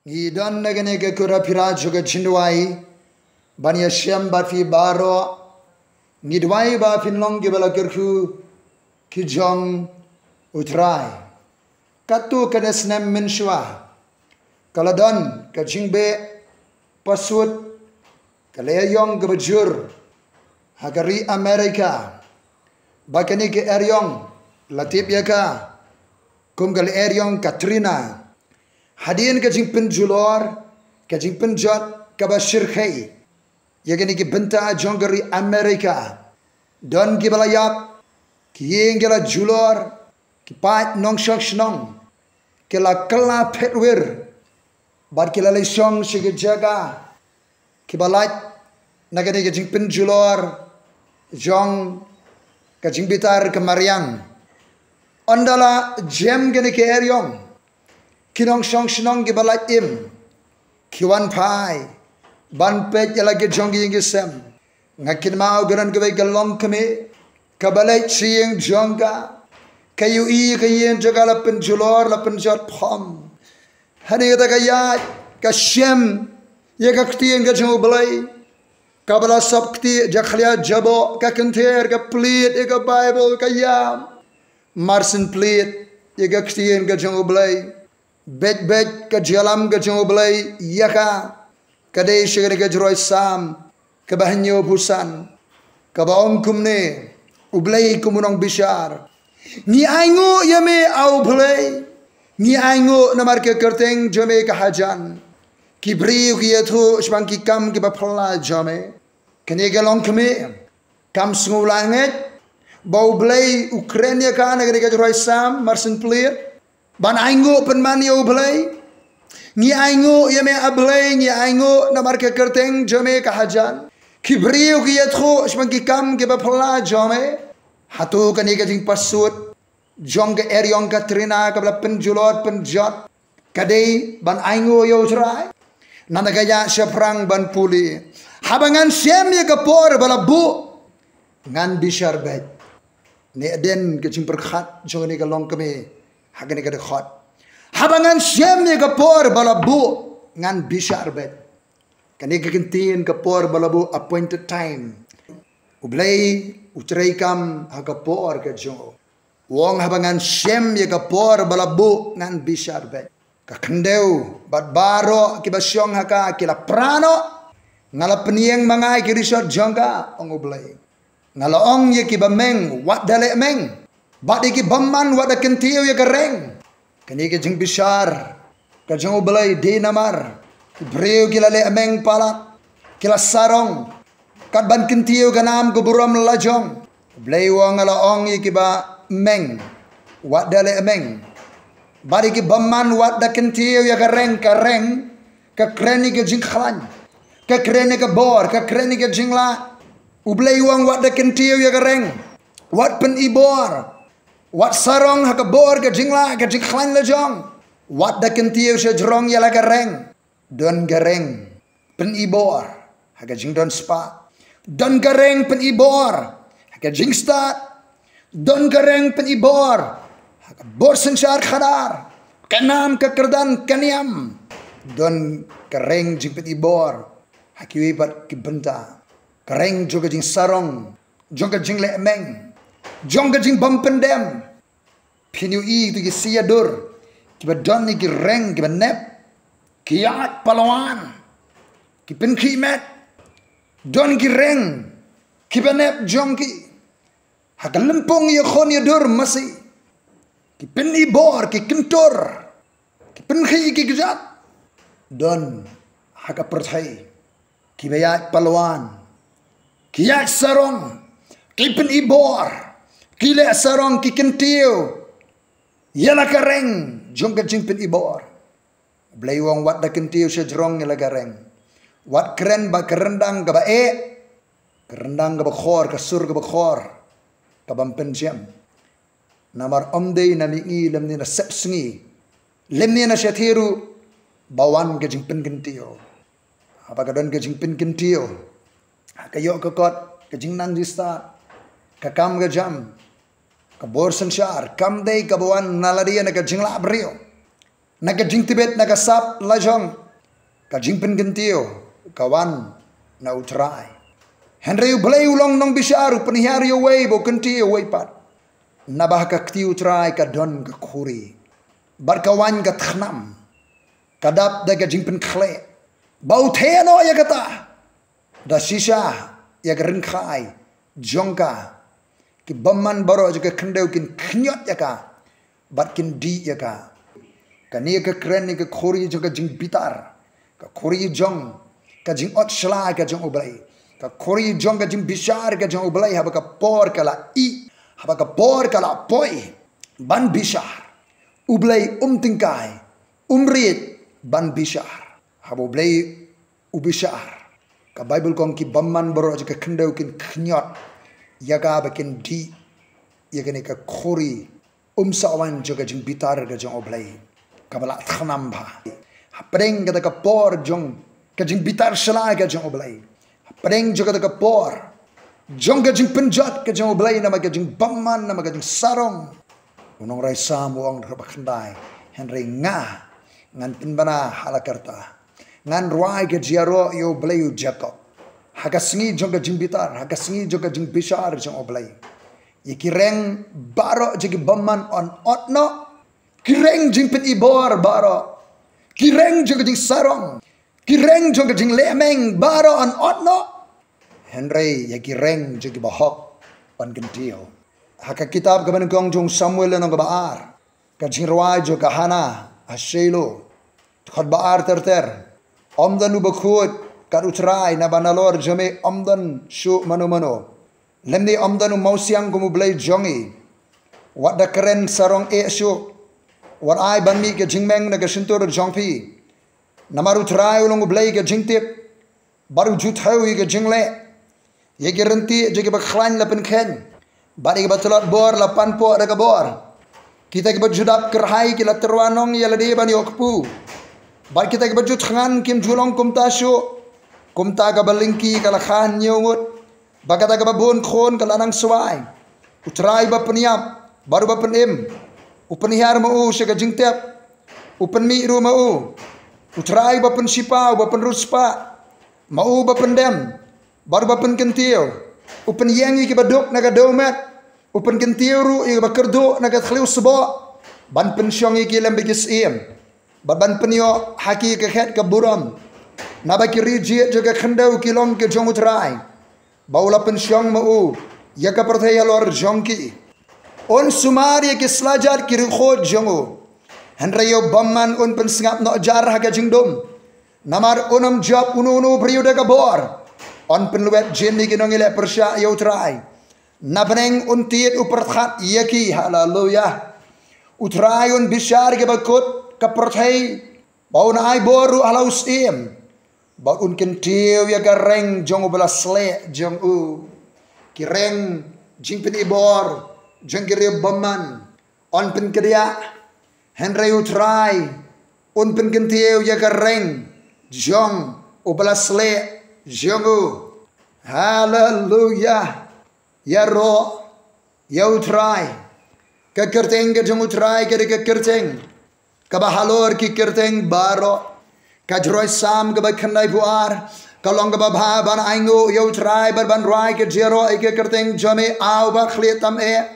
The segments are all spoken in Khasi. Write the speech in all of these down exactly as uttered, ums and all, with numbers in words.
Ngi don na kane ka kura pyrshah jong ka jingduwai ban ïashem bad phi baroh. Ngi duwai ba phin long kiba la kyrkhu ki jong U Trai. Katto katne snem mynshuwa ka la don ka jingbeh pasut, ka la ïaïong kaba jur ha ka ri America. Ba kane ka eriong la tip ïa ka kum ka eriong Katrina. Hadien ka jingpynjulor, ka jingpynjot kaba shyrkhei ïa kane ki bynta jong ka ri America, don kiba la ïap, ki ïing ki la julor, ki paid nongshong shnong ki la kylla phet wir bad ki la leit shong sha ki jaka kiba lait na kane ka jingpynjulor jong ka jingbitar ka mariang. Ynda la jem kane ka eriong, ki nongshong shnong kiba lait im ki wan phai ban peit ïa la ki jong ki ïing ki sem. Nga kynmaw ka don kawei ka longkmie kaba leit sha ïing jong ka, ka ïohi ka ïing jong ka la pynjulor, la pynjot phom. Hangne kata ka ïaid, ka shem ïa ka ktien ka jong U Blei. Kaba la sop kti jakhlia jabo, ka kynther, ka plied ïa ka Bible, ka ïam. Marsyn plied ïa ka ktien ka jong U Blei. Beit beit ka jingïalam ka jong U Blei ïa ka. Ka dei sha kane ka jingrwai Salm kaba hynñiewphew san, kaba ong kumne: U Blei kum u nongbishar, ngi ainguh ïa me, A U Blei. Ngi ainguh namar ka kyrteng jong me ka hajan. Ki briew ki ïathuh shaphang ki kam kiba phylla jong me. Kane ka longkmie, kam sngew lah ngeit ba U Blei u kren ïa ka na kane ka jingrwai Salm, marsyn plied ban ainguh pynban ïa U Blei. Ngi ainguh ïa me, A Blei, ngi ainguh namar ka kyrteng jong me ka hajan. Ki briew ki ïathuh shaphang ki kam kiba phylla jong me. Hato kane ka jingpasut jong ka eriong Katrina kaba la pynjulor pynjot ka dei ban ainguh ïa U Trai? Nangta ka ïaid shaphrang ban pule: Haba ngan shem ïa ka por ba la buh, ngan bishar beit. Ne hadien ka jingpyrkhat jong kane ka longkmie ha kane ka dkhot: Haba ngan shem ïa ka por ba la buh, ngan bishar beit. Kane ka kyntien ka por ba la buh, appointed time. U Blei u treikam ha ka por ka jong u. U ong: Haba ngan shem ïa ka por ba la buh, ngan bishar beit. Ka khyndew bad baroh kiba shong ha ka ki la pra noh. Nga la pynïeng ma nga ïa ki rishot jong ka, ong U Blei. Nga la ong ïa ki bymeng: Wat da leh meng. Bad ïa ki bymman: Wat da kyntiew ïa ka reng. Kane ka jingbishar ka jong U Blei dei namar ki briew ki la leh meng palat, ki la sarong kat ban kyntiew ka nam ka burom la jong. U Blei u ong: Nga la ong ïa ki bymeng: Wat da leh meng. Bad ïa ki bymman: Wat da kyntiew ïa ka reng. Ka reng ka kren ïa ka jingkhlaiñ, ka kren ïa ka bor, ka kren ïa ka jinglah. U Blei u ong: Wat da kyntiew ïa ka reng. Wat pyni bor. Wat sarong ha ka bor, ka jinglah, ka jingkhlaiñ la jong. Wat da kyntiew shajrong ïa la ka reng. Don ka reng pyni bor ha ka jingdon spah. Don ka reng pyni bor ha ka jingstad. Don ka reng pyni bor ha ka bor synshar khadar, ka nam, ka kyrdan, ka niam. Don ka reng jingpyni bor ha kiwei pat ki bynta. Ka reng jong ka jingsarong, jong ka jingleh meng, jong ka jingbym pyndem. Phin ïohi ïa ki siadur kiba don ïa ki reng kiba nep, ki ïaid palwan, ki pynkhih met. Don ki reng kiba nep jong ki ha ka lympung ïakhun ïadur masi, ki pyni bor, ki kyntur, ki pynkhih, ki kjat. Don ha ka pyrthei kiba ïaid palwan, ki ïaid sarong, ki pyni bor, ki leh sarong, ki kyntiew ïa la ka reng jong ka jingpyni bor. U Blei u ong: Wat da kyntiew shajrong ïa la ka reng. Wat kren bad ka ryndang kaba eh, ka ryndang kaba khor, ka sur kaba khor, ka bym pynjem. Namar ym dei na mihngi lymne na sepsngi lymne na shathie ruh ba wan ka jingpynkyntiew. Haba ka don ka jingpynkyntiew ha ka ïoh ka kot, ka jingnang jingstad, ka kam ka jam, ka bor synshar, kam dei kaba wan na lade na ka jinglah briew. Na ka jingtbit na ka sap lajong, ka jingpynkyntiew ka wan na U Trai. Hynrei U Blei u long nongbishar, u pynhiar ïa uwei bad u kyntiew ïa uwei pat. Naba ha ka kti U Trai ka don ka khuri, bad ka wan ka thnam, ka dap da ka jingpynkhleh, ba u theh noh ïa kata da shisha ïa ka ryngkhai jong ka. Ki bymman baroh jong ka khyndew kin khñiot ïa ka bad kin dih ïa ka. Kane ka kren ïa ka khuri jong ka jingbitar, ka khuri jong ka jingot shlai ka jong U Blei, ka khuri jong ka jingbishar ka jong U Blei. Haba ka por ka la ih, haba ka por ka la poi ban bishar, U Blei um tyngkai, um rit ban bishar. Haba U Blei u bishar, ka Baibl ka ong ki bymman baroh jong ka khyndew kin khñiot ïa ka bad kin dih ïa kane ka khuri um sawang jong ka jingbitar ka jong U Blei, kaba la thnam bha. Hapdeng kata ka por jong ka jingbitar shlai ka jong U Blei, hapdeng jong kata ka por jong ka jingpynjot ka jong U Blei namar ka jingbymman, namar ka jingsarong, u nongrwai Salm u ong ha ba khyndai: Hynrei nga ngan pynbna ha la ka rta, ngan rwai ka jingïaroh ïa U Blei u Jakob. Ha ka sngi jong ka jingbitar, ha ka sngi jong ka jingbishar jong U Blei, ïa ki reng baroh jong ki bymman yn ot noh. Ki reng jingpynibor baroh, ki reng jong ka jingsarong, ki reng jong ka jinglehmeng baroh yn ot noh. Hynrei ïa ki reng jong ki bahok yn kyntiew. Ha ka kitab kaba nyngkong jong u Samuel lynnong kaba ar, ka jingrwai jong ka Hana ha Shiloh, dkhot ba ar ter ter: Ym don uba khuid kat U Trai, naba nalor jong me ym don shuh mano mano, lymne ym don u mawsiang kum U Blei jong ngi. Wat da kren sarong eh shuh, wat ai ban mih ka jingmeng na ka shyntur jong phi. Namar U Trai u long U Blei ka jingtip, bad u ju thew ïa ka jingleh. Ïa ki ryntieh jong ki bakhlaiñ la pynkheiñ, bad ïa ki batlot bor la panpoh da ka bor. Kita kiba ju dap kyrhai ki la tyrwa nong ïa lade ban ïoh kpu, bad kita kiba ju thngan kim ju long kumta shuh. Kumta kaba lyngkhi ka la kha hynñiew ngut, bad kata kaba bun khun ka la nang swai. U Trai uba pynïap bad uba pynim, u pynhiar ma u sha ka jingtep, u pynmih ruh ma u. U Trai uba pynshiphew, uba pynrung spah, ma u uba pyndem bad uba pynkyntiew, u pynïeng ïa kiba duk na ka dewmet, u pynkyntiew ruh ïa kiba kyrduh na ka thliew sboh, ban pynshong ïa ki lem bad ki syiem, bad ban pynïoh ha ki ka khet ka burom. Naba ki ri jied jong ka khyndew ki long ki jong U Trai, ba u la pynshong ma u ïa ka pyrthei halor jong ki. Un sumar ïa ki slajat ki riewkhuid jong u, hynrei ïa u bymman un pynsngap noh jar ha ka jingdum. Namar un ym jop uno uno u briew da ka bor. Un pynlwet jin ïa ki nongïaleh pyrshah ïa U Trai. Na bneng un tied u pyrthat ïa ki. Haleluya. U Trai un bishar ïa kiba kut ka pyrthei, ba un ai bor ruh ha la u syiem, bad un kyntiew ïa ka reng jong uba la sleh jong u. Ki reng jingpynibor jong ki riew bymman yn pynkdiah, hynrei U Trai un pynkyntiew ïa ka reng jong uba la sleh jong u. Haleluya. Ïaroh ïa U Trai. Ka kyrteng ka jong U Trai ka dei ka kyrteng kaba halor ki kyrteng baroh. Ka jingrwai Salm kaba khyndaiphew ar ka long kaba bha ban ainguh ïa U Trai bad ban rwai ka jingïaroh ïa ka kyrteng jong me, A uba khlieh tam eh,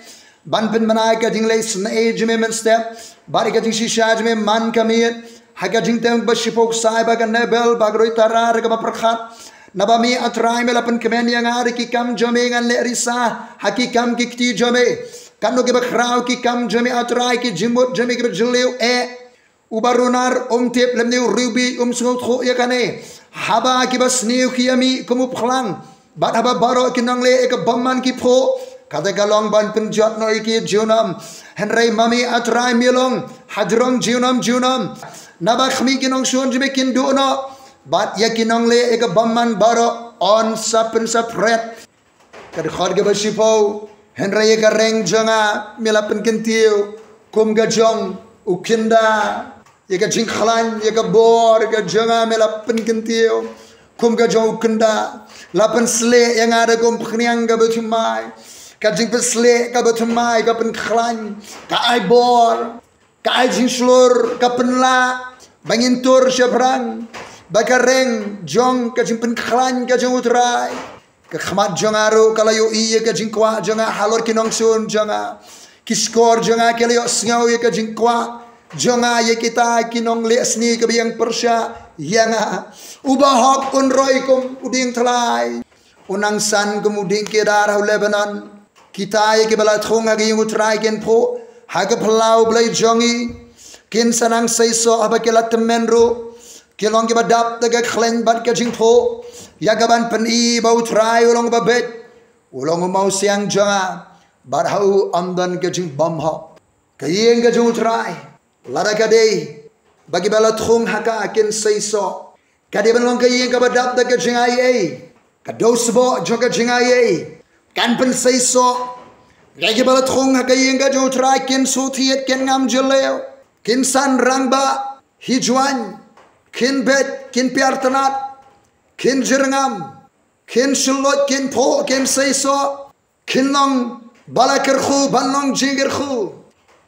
ban pynbna ïa ka jingleh isynei jong me mynstep, bad ïa ka jingshisha jong me man ka miet. Ha ka jingteng ba shiphew ksai ba ka Nebel ba ka roi tarar kaba pyrkhat. Naba me A Trai me la pynkmen ïa nga, da ki kam jong me ngan leh risa ha ki kam ki kti jong me. Katno kiba khraw ki kam jong me A Trai, ki jingmut jong me kiba jylliew eh. Uba runar um tip, lymne u riewbieit um sngewthuh ïa kane. Haba kiba sniew ki ïa mih kum u phlang, bad haba baroh ki nongleh ïa ka bymman ki phuh, kata ka long ban pynjot noh ïa ki junom. Hynrei ma me A Trai me long hajrong junom junom. Naba khmih ki nongshun jong me kin duh noh, bad ïa ki nongleh ïa ka bymman baroh yn sa pynsaphriang. Ka dkhot kaba shiphew: Hynrei ïa ka reng jong nga me la pynkyntiew kum ka jong u kynda. Ïa ka jingkhlaiñ, ïa ka bor ka jong nga me la pynkyntiew kum ka jong u kynda. La pynsleh ïa nga da ka umphniang kaba thymmai. Ka jingpynsleh kaba thymmai ka pynkhlaiñ, ka ai bor. Ka ai jingshlur, ka pynlah ba ngin tur shaphrang, ba ka reng jong ka jingpynkhlaiñ ka jong U Trai. Ka khmat jong nga ruh ka la ïohi ïa ka jingkwah jong nga halor ki nongshun jong nga. Ki shkor jong nga ki la ïohsngew ïa ka jingkwah jong nga ïa kita ki nongleh sniew kiba ïeng pyrshah ïa nga. U bahok un roi kum u dieng thlai, un nang san kum u dieng kedar ha u Lebanon. Kita ïa kiba la thung ha ka ïing U Trai kin phuh ha ka phyllaw Blei jong ngi. Kin sa nang seisoh haba ki la tymmen ruh. Ki long kiba dap da ka khlaiñ bad ka jingphuh, ïa kaban pyni ba U Trai u long uba beit, u long u mawsiang jong nga, bad ha u ym don ka jingbymhok. Ka ïing ka jong U Trai, lada ka dei ba kiba la thung ha ka kin seisoh, ka dei ban long ka ïing kaba dap da ka jingaiei. Ka dewsbok jong ka jingaiei kan pynseisoh. Ïa kiba la thung ha ka ïing ka jong U Trai kin shu thied, kin ngam jylliew, kin san rangbah hi jwaiñ, kin beit, kin piartnat, kin jyrngam, kin shylloit, kin phuh, kin seisoh, kin long ba la kyrkhu ban long jingkyrkhu.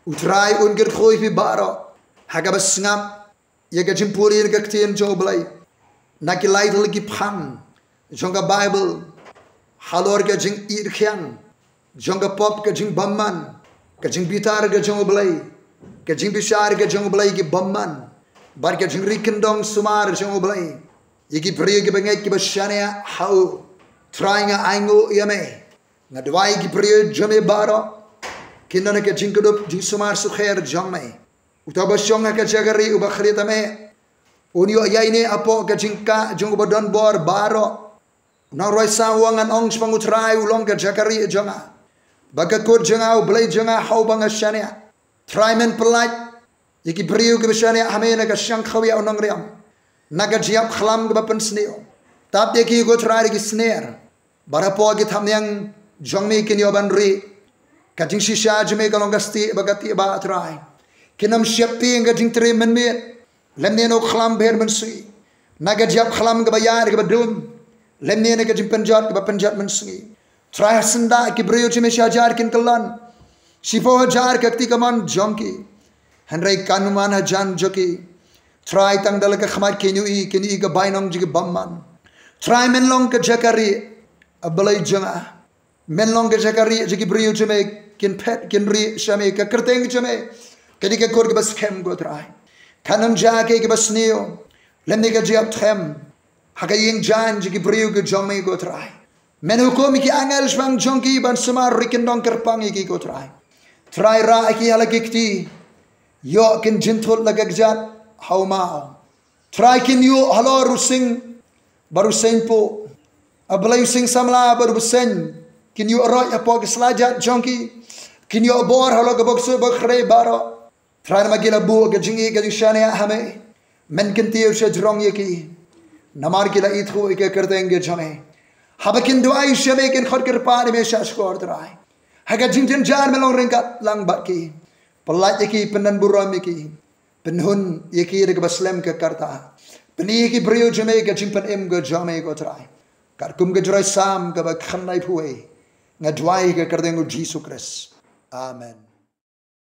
U Trai un kyrkhu ïa phi baroh ha kaba sngap ïa ka jingpule na ka ktien jong U Blei. Na ki lai tylli ki phang jong ka Baibl, halor ka jingïeit khiang jong ka pop, ka jingbymman, ka jingbitar ka jong U Blei, ka jingbishar ka jong U Blei ki bymman, bad ka jingri kyndong sumar jong U Blei ïa ki briew kiba ngeit kiba shaniah ha u. Trai, nga ainguh ïa me. Nga duwai ki briew jong me baroh kin don ka jingkdup jingsumar sukher jong me. Uta uba shong ha ka jaka rieh uba khlieh ïa me, un ïoh ïaineh hapoh ka jingkah jong uba don bor baroh. U nongrwai sawa, ngan ong shaphang U Trai, u long ka jaka rieh jong nga, ba ka kut jong nga, U Blei jong nga ha uba nga shaniah. Trai, men pyllait ïa ki briew kiba shaniah ha me na ka shang khawiah u nongriam, na ka jingïap khlam kaba pynsniew. Tap ïa ki, ko Trai, da ki sner, bad hapoh ki thapniang jong me kin ïoh ban rieh. Ka jingshisha jong me ka long ka stieh bad ka tieh bah, Trai. Kin ym sheptieng ka jingtrei mynmiet lymne na u khlam bher mynsngi, na ka jingïap khlam kaba ïaid kaba dum, lymne na ka jingpynjot kaba pynjot mynsngi. Trai, ha syndah ki briew jong me shi hajar kin kyllon, shiphew hajar ka kti kamon jong ki, hynrei kan ym wan hajan jong ki. Trai, tang da la ka khmat kin ïohi, kin ïohi ka bainong jong ki bymman. Trai, men long ka jaka rieh, A Blei jong nga. Men long ka jaka rieh jong ki briew jong me kin phet kin rieh sha me. Ka kyrteng jong me ka dei ka kut kaba skhem, ko Trai. Kan ym jia ka kiba sniew lymne ka jingïap them ha ka ïing jaiñ jong ki briew ki jong me, ko Trai. Men hukum ïa ki angel shaphang jong ki ban sumar ri kyndong kyrpang ïa ki, ko Trai. Trai, rah ïa ki ha la ki kti, ïoh kin jynthut la ka kjat ha u maw. Trai, kin ïuh halor u sing bad u seiñpuh. A Blei, u sing samla bad u bseiñ kin ïuh roit hapoh ki slajat jong ki. Kin ïoh bor halor ka bok suk bok khrei baroh. Trai, namar ki la buh ka jingïeit ka jingshaniah ha me, men kyntiew sha jrong ïa ki. Namar ki la ithuh ïa ka kyrteng ka jong me. Haba kin duwai sha me, kin khot kyrpad ïa me shah shkor, Trai, ha ka jingjynjar men long ryngkat lang bad ki. Pyllait ïa ki, pyndon burom ïa ki, pynhun ïa ki da kaba slem ka rta. Pyni ïa ki briew jong me ka jingpynim ka jong me, ko Trai. Katkum ka jingrwai Salm kaba khyndaiphew wei, nga duwai ha ka kyrteng U Jisu Khrist. Amen.